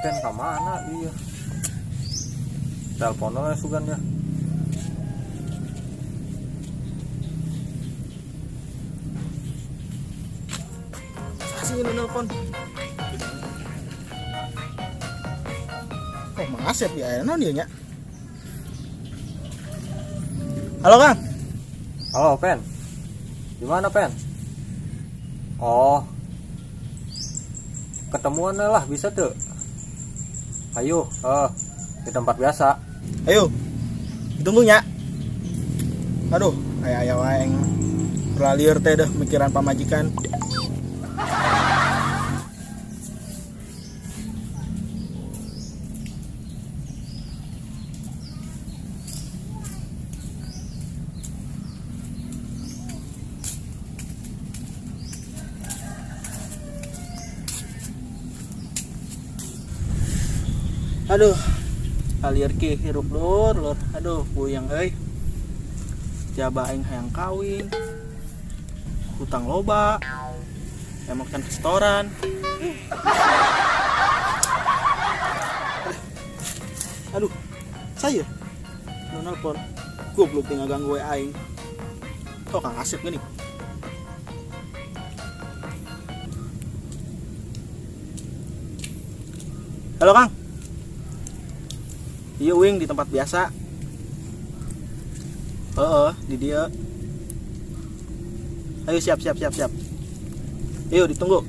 Pen ka mana iya? Telepon lah sugan ya. Sih nu nelpon. Oh, Mang Asep ya, aya naon ieu nya? Halo, Kang. Halo Pen. Di mana Pen? Oh. Ketemuan lah bisa tuh. Ayo, di tempat biasa. Ayo. Ditunggu nya. Aduh, aya-aya wae aing. Beralieur teh deh mikiran pamajikan. Aduh, alieur ki hirup lur, lur. Aduh, puyeng euy. Jaba aing hayang kawin. Hutang loba. Emang kan setoran. Aduh, saya nu nelpon. Goblok tinggal ganggu we aing. Oh, Kang Asep gini. Halo, Kang. Iya, wing di tempat biasa. Heeh, di dia. Ayo siap siap siap siap. Ayo ditunggu.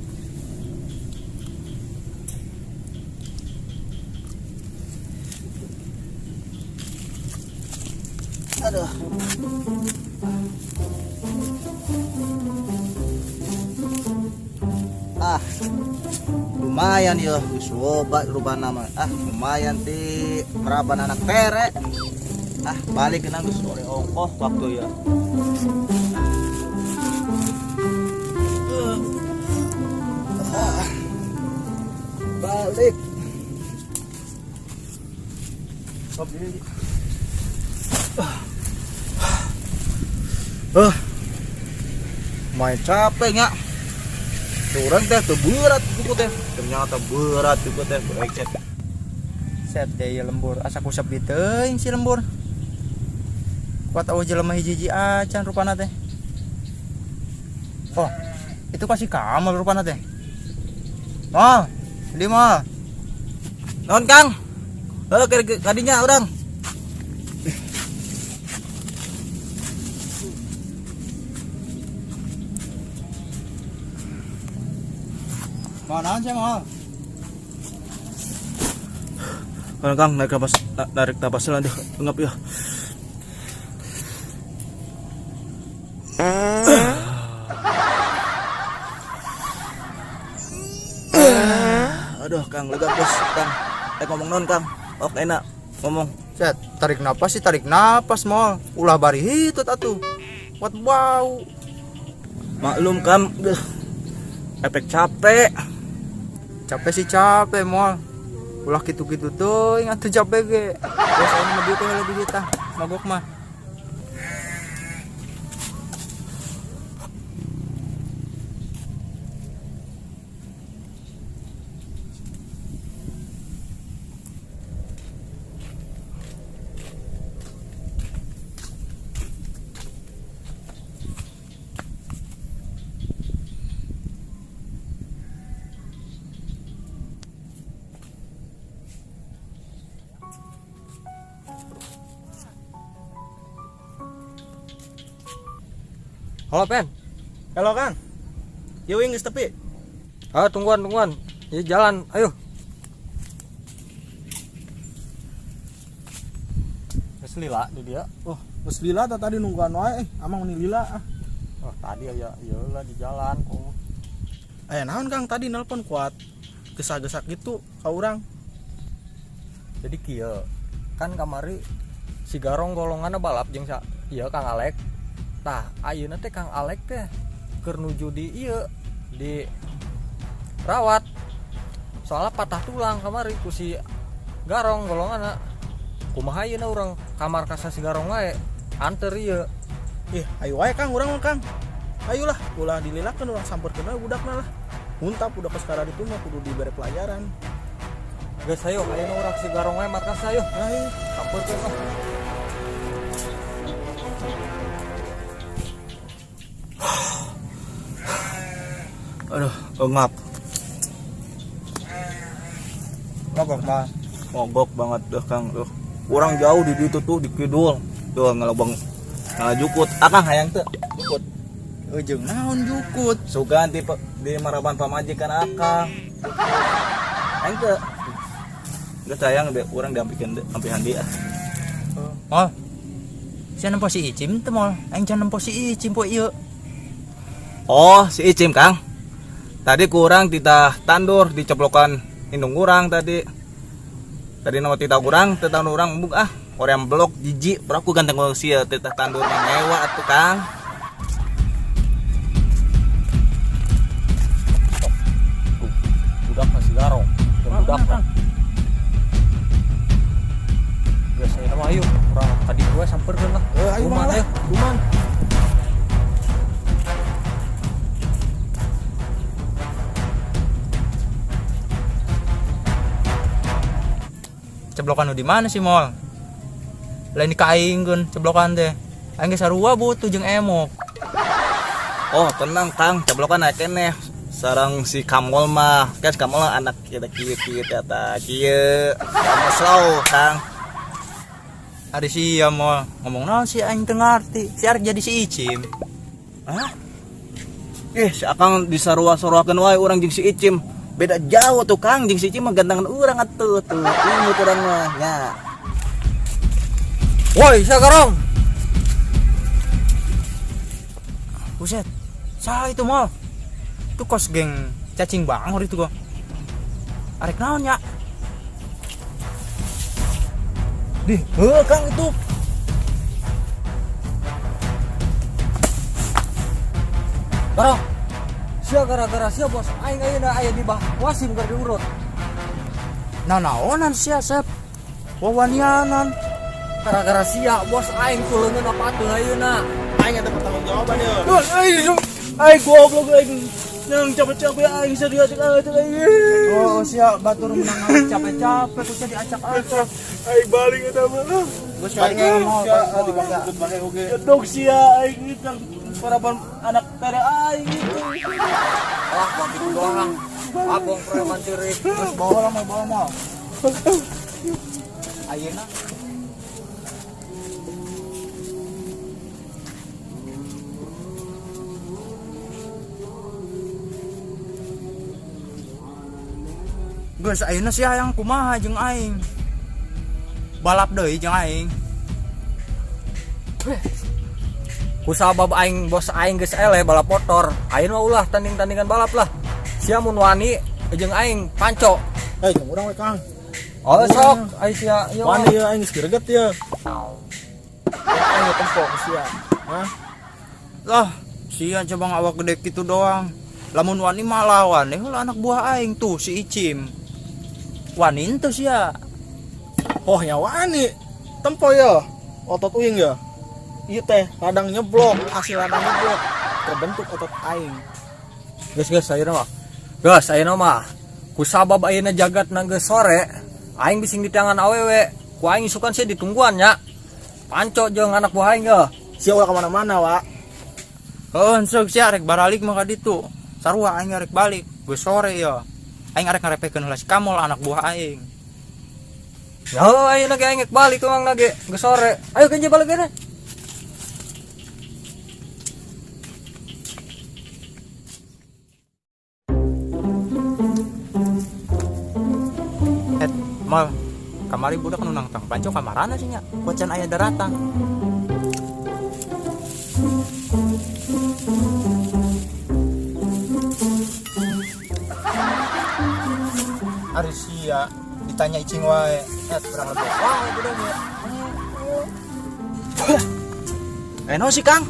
Aduh. Ah, lumayan ya, geus loba rupana mah. Ah, lumayan ti meraban anak tere. Ah, balik kena geus sore ongkoh waktu ya. Ah, balik. Main capek nya. Urang teh teu berat buku teh. Ternyata berat buku teh brengsek. Set deh lembur, asa ku sepi teuing si lembur. Kuat eueuh jelema hiji-hiji acan rupana teh. Oh, itu pasti Kamal rupana teh. Mal, di mal. Naon Kang? Heuh kadinya urang. Mau naon sih mal? Kang, Kang, narik napas, narik napas lah deh, ngap ya. Aduh, Kang, lega bos, Kang. Ngomong non, Kang. Oke, enak ngomong. Set, tarik napas sih, tarik napas mal. Ulah bari hitut atuh. Kuat bau. Maklum, Kang. Duh. Efek capek. Capek sih capek mal. Ulah gitu-gitu tuh, ingat tuh capek ge. Terus aing mah duit lebih kita, magok mah. Halo Pen. Halo Kang. Ieu wing geus tepi. Ah, tungguan, tungguan. Ya jalan, ayo. Geus lila di dia. Oh, geus lila tah tadi nungguan wae, amang meni lila ah. Oh, tadi aya ieu lah di jalan kok. Aya naon Kang tadi nelpon kuat gesak-gesak gitu ka urang. Jadi kieu, kan kamari si Garong golonganna balap jeung sa ieu Kang Alek. Tah, ayeuna teh Kang Alek teh keur nuju di ieu di rawat. Soalnya patah tulang kamari ku si Garong golonganna. Kumaha ayeuna urang kamar ka si Garong wae anter ieu. Ih, ayo wae Kang urang mah Kang. Ayolah, ulah dililakeun urang samperkeun we budakna lah. Muntap udah ke sekarang itu mah kudu dibere pelajaran. Geus hayo, ayeuna urang si Garong we markas hayo. Ayo. Sampeurkeun lah. Aduh, engap. Mogok mah. Mogok banget dah Kang tuh. Kurang jauh di ditu tuh di kidul. Tuh ngelebeng ngalajukut. Akang hayang teu jukut. Ujung naon jukut. Sugan di maraban pamajikan akang. Hayang teu. Geus hayang deh urang diampikeun deui, ampihan deui ah. Mol. Sia nempo si Icim teu mol. Aing can nempo si Icim poe ieu. Oh, si Icim Kang. Tadi kurang titah tandur diceplokan indung urang tadi. Tadi nama titah urang, titah urang embung ah. Orang blok jijik, beraku ganteng sia titah tandur mah ngewa atuh Kang. Budak masih garong. Budak kan. Geus ayeuna mah ayo urang ka dieu we sampeurkeun lah. Ayo Kumaha mah lah. teh? Kumaha? Ceblokan nu di mana sih mol? Lain di kaing keun ceblokan teh. Aing geus sarua butuh jeung emok. Oh, tenang Kang, ceblokan aya keneh. Sarang si Kamol mah, kan si Kamol mah anak kita kieu kieu teh eta kieu. Kamu slow, Kang. Ari sia mol, ngomong naon sih aing teu ngarti. Si arek jadi si Icim. Hah? Si Akang disarua-saruakeun wae urang jeung si Icim. Beda jauh tuh Kang, jeung si Icim mah gantengan urang atuh tuh. Ini urang mah nya. Woi, sia Garong. Buset. Saha itu mol? Itu kos geng cacing bangor itu kok. Arek naon ya? Dih, heuh Kang itu. Garong. Sia gara-gara sia bos aing ayeuna aya di bah wasim keur diurut. Nah naonan sia Sep? Wawanianan. Gara-gara sia bos aing ku leungeun patuh ayeuna. Aing eta pertanggungjawaban ya. Aing, aing goblok aing. Nang capek-capek aing serius acak aing. Oh, sia batur menang capek-capek ku sia diacak-acak. Aing balik eta mah. Geus balik mol. Dibangkut make oge. Gedog sia aing itu paraban anak tere aing itu. Wah, bang gitu doang. Abong preman ciri. Geus bawa lah mau bawa mol. Ayeuna Geus ayeuna sia hayang kumaha jeung aing? Balap deui jeung aing. Kusabab aing bos aing geus eleh balap motor. Ayeuna mah ulah tanding-tandingan balap lah. Sia mun wani jeung aing panco. Eh, jeung urang we Kang. Oh sok, ai sia ieu mah. Wani ya aing geus greget ya. Aing tempo ke sia. Hah? Lah, sia coba ngawak gede kitu doang. Lamun wani mah lawan deh lah anak buah aing tuh si Icim. Wani tuh sia. Oh, nya wani. Tempo ya. Otot uing ya. Ieu teh ladang nyeblok, hasil ladang nyeblok terbentuk otot aing. Geus geus ayeuna mah. Geus ayeuna mah. Kusabab ayeuna jagat na geus sore, aing bising di tangan awewe. Ku aing isukan sia ditungguan nya. Panco jeung anak buah aing ge. Sia ulah kemana-mana, Wak. Heuh, sok sia rek baralik mah ka ditu. Sarua aing rek balik, geus sore ya. Aing arek ngarepekeun heula si Kamol anak buah aing. Ya ayeuna ge aing rek balik emang na ge, geus sore. Ayo kenje balik ge. Et, mal, kamari budak nu nangtang panco kamarana sih nya? Kocan aya daratan. Ari sia ditanya icing wae. Kurang lebih. Wah, budaknya. Naon sih Kang?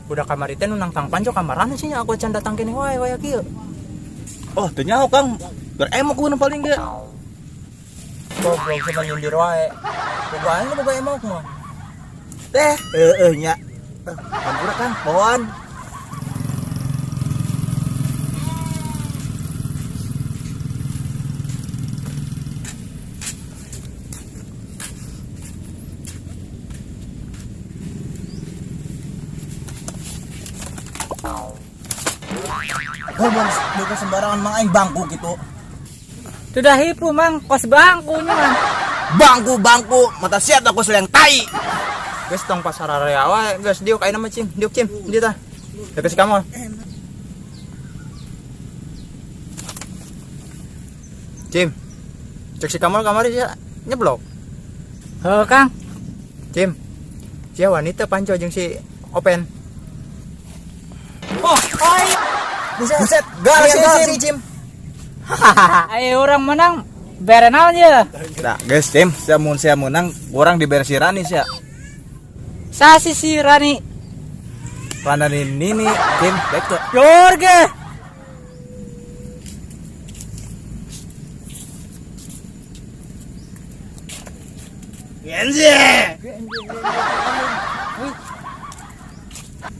Budak kamari teh nu nangtang panco kamarana sih nya? Aku can datang kene wae waya kieu. Oh, teu nyaho Kang. Beremok ku nu paling ge. Goblok sama nyindir wae. Boga aing boga emok mah. Teh, heueuh nya. Hampura Kang, bawaan. Ngomong bukan sembarangan mang aing bangku gitu. Sudah hipu mang kos bangkunya mang. Bangku bangku mata siap aku seleng tai. Geus tong pasar area wae, geus diuk ayeuna mah cing, diuk cim, dieu tah. Deket si Kamol. Cim. Cek si Kamol kamari sia nyeblok. Heuh Kang. Cim. Sia wanita panco jeung si Open. Oh, oi. Buset, gal si Cim. Ayo orang menang bere naon ye? Nah, guys, Cim, saya mun saya menang, orang dibayar si Rani sia. Sasi si Rani. Rani nini, Cim, baik tuh. Jorge. Genji.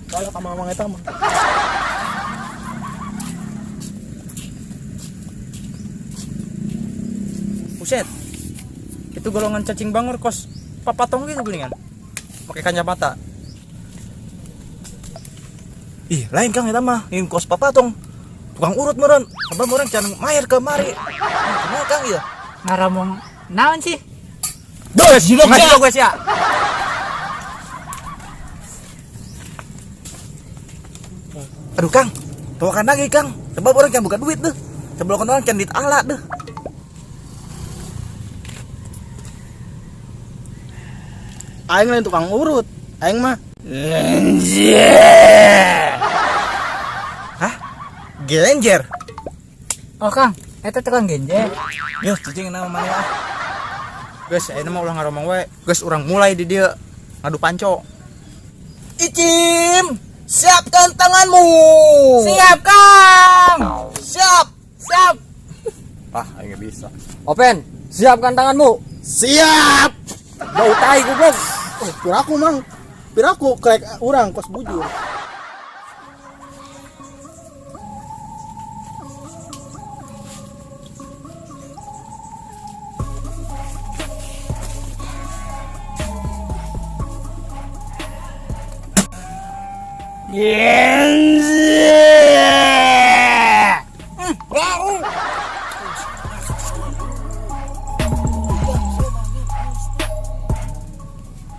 Kalau ka mamang eta mah. Buset. Itu golongan cacing bangor kos papatong gitu geningan. Pakai kacamata. Ih, lain Kang eta mah, ingin kos papatong. Tukang urut meureun, sabab urang can mayar ke mari. Kumaha Kang ieu? Ngaramong naon sih? Dos, jilok Ngasih gue sia. Aduh Kang, tuakan lagi Kang. Sebab orang can buka duit deh. Sebab orang can duit ala deh. Aing lain tukang urut. Aing mah Hah? Genjer. Oh Kang, eta tukang genjer. Yo, cicing nama mana ah? Geus ayeuna mah ulah ngaromong wae. Geus urang mulai di dieu ngadu panco. Icim, siapkan tanganmu. Siap Kang. Siap. Siap. Ah, aing nggak bisa. Open, siapkan tanganmu. siap. Bau tai goblok. Oh, piraku mang. Piraku krek urang kos bujur.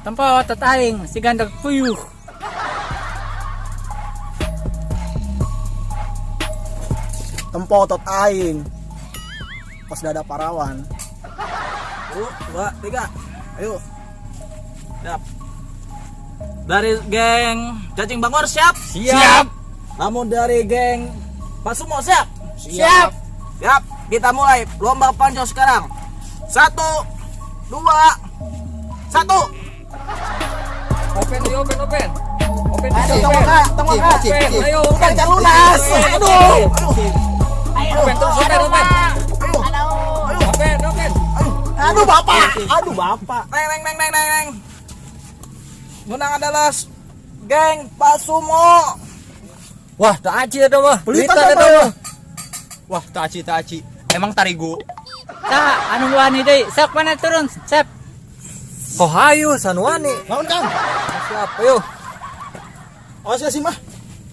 Tempo otot aing si gandeng puyuh. Tempo otot aing. Kos dada parawan. 1, 2, 3. Ayo. Siap. Dari geng Cacing Bangor siap? Siap. Namun dari geng Pasumo siap? Siap. Siap. Kita mulai lomba panco sekarang. 1, 2, 1. Open, ayo, open, open. Open, Ayo, open. tunggu kak, tunggu kak. Open, ayo, open. Kan lunas. Aduh. Open terus, open, open. Open, open. Aduh bapak, aduh bapak. Neng neng neng neng neng neng. Menang adalah geng Pasumo. Wah, tak aci eta mah. Pelitan Pelitan eta eta mah. Wah, tak aci tak aci. Emang tarigu. Tah, anu wani deui. Sok mana turun? Sep. Oh, hayu sanuani. Naon Kang? Siap, ayo. Oh sia sih mah.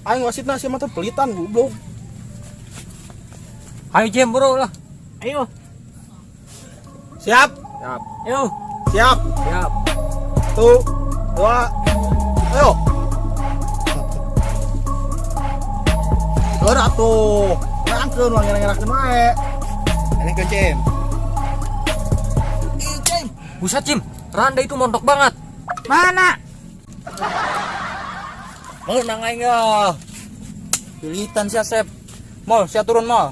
Aing wasitna sia mah teh pelitan goblok. Ayo Jim, bro lah. Ayo. Siap. Siap. Ayo. Siap. Siap. 1, 2. Ayo. Keur atuh. Rangkeun uang ngira-ngirakeun wae. Ini ke Cim. Icim. Buset, Jim. Randa itu montok banget. Mana? Menang aing ya. Pilitan sia Sep. Mol, sia turun mol.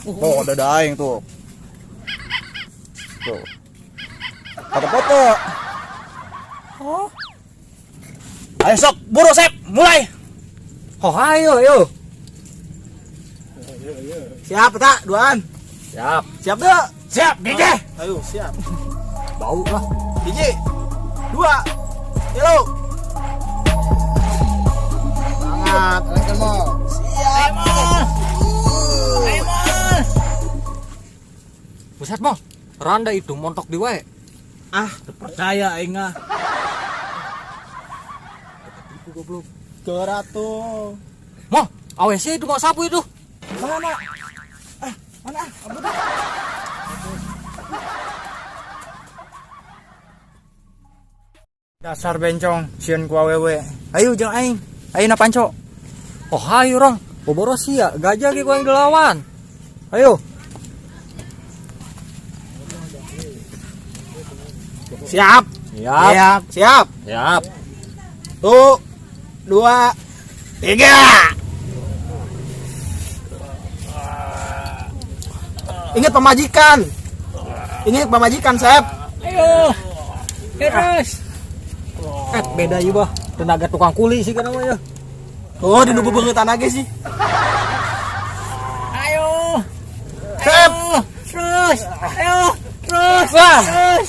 Oh, ada aing tuh. Tuh. Foto-foto. Oh. Ayo sok, buru Sep, mulai. Oh, ayo, ayo. Siap tak? Duaan. Siap. Siap tuh. Siap, gigi. Ayo, siap. Bau lah. 1, 2, 3. Semangat, elengkeun mol. Siap. Ayo, Mol. Buset, Mol. Randa itu montok di wae. Ah, terpercaya aing ah. Goblok. Keur atuh. Mol, Awe sih itu mau sapu itu. Mana? Mana? Dasar bencong, sieun ku awewe. Ayo jeung aing. Ayeuna panco. Oh hayu rong, boboro sia, gajah ge ku aing dilawan. Ayo. Siap. Siap. Siap. Siap. 1, 2, 3. Ingat pemajikan. Ingat pemajikan, Sep. Ayo. Terus. Beda ieu bah. Tenaga tukang kuli sih kan namanya. Oh, di nu bebeungeut ge sih. Ayo. Sep. Terus. Ayo. Terus. Wah. Terus.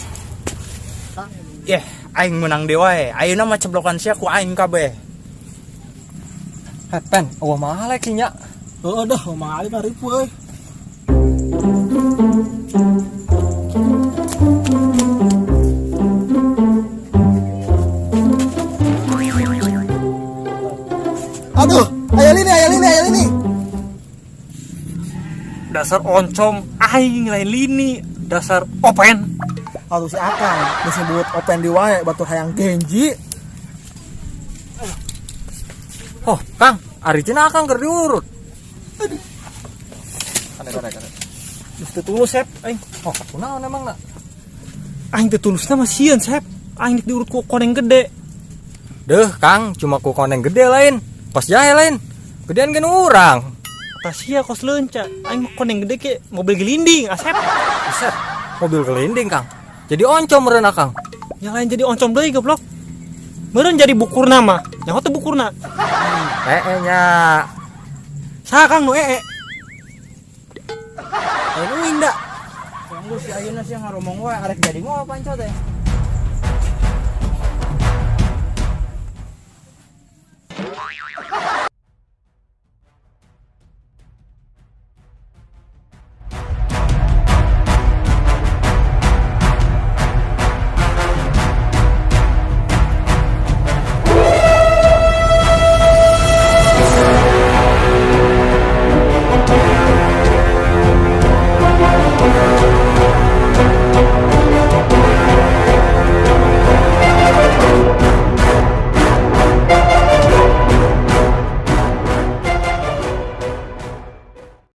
Yeh, aing menang deui wae. Ayeuna mah ceblokan sia ku aing kabeh. Pen, eueuh mahal sih nya. Heeh dah, mahal mah ribu euy. Aduh, ayo lini, ayo lini, ayo lini. Dasar oncom aing lain lini, dasar open. Aduh si Akang, disebut open di wae batur hayang genji. Oh, Kang, ari cenah Akang keur diurut. Aduh. Kane. Duh, teu tulus Sep aing. Oh, kunaon emang na? Aing teu tulusna mah sieun Sep. Aing dik diurut ku koneng gede. Deuh, Kang, cuma ku koneng gede lain. Kos jahe lain. Gedean gen urang. Tasia kos leunca. Aing mah koneng gede ke mobil gelinding Asep. Buset, mobil gelinding, Kang. Jadi oncom meureun Akang. Yang lain jadi oncom deui goblok. Meureun jadi bukurna mah. Nyaho teu bukurna. Ee nya. Saha Kang nu ee? Lain uing dah. Ganggu si ayeuna sia ngaromong wae arek jadi moal panco teh.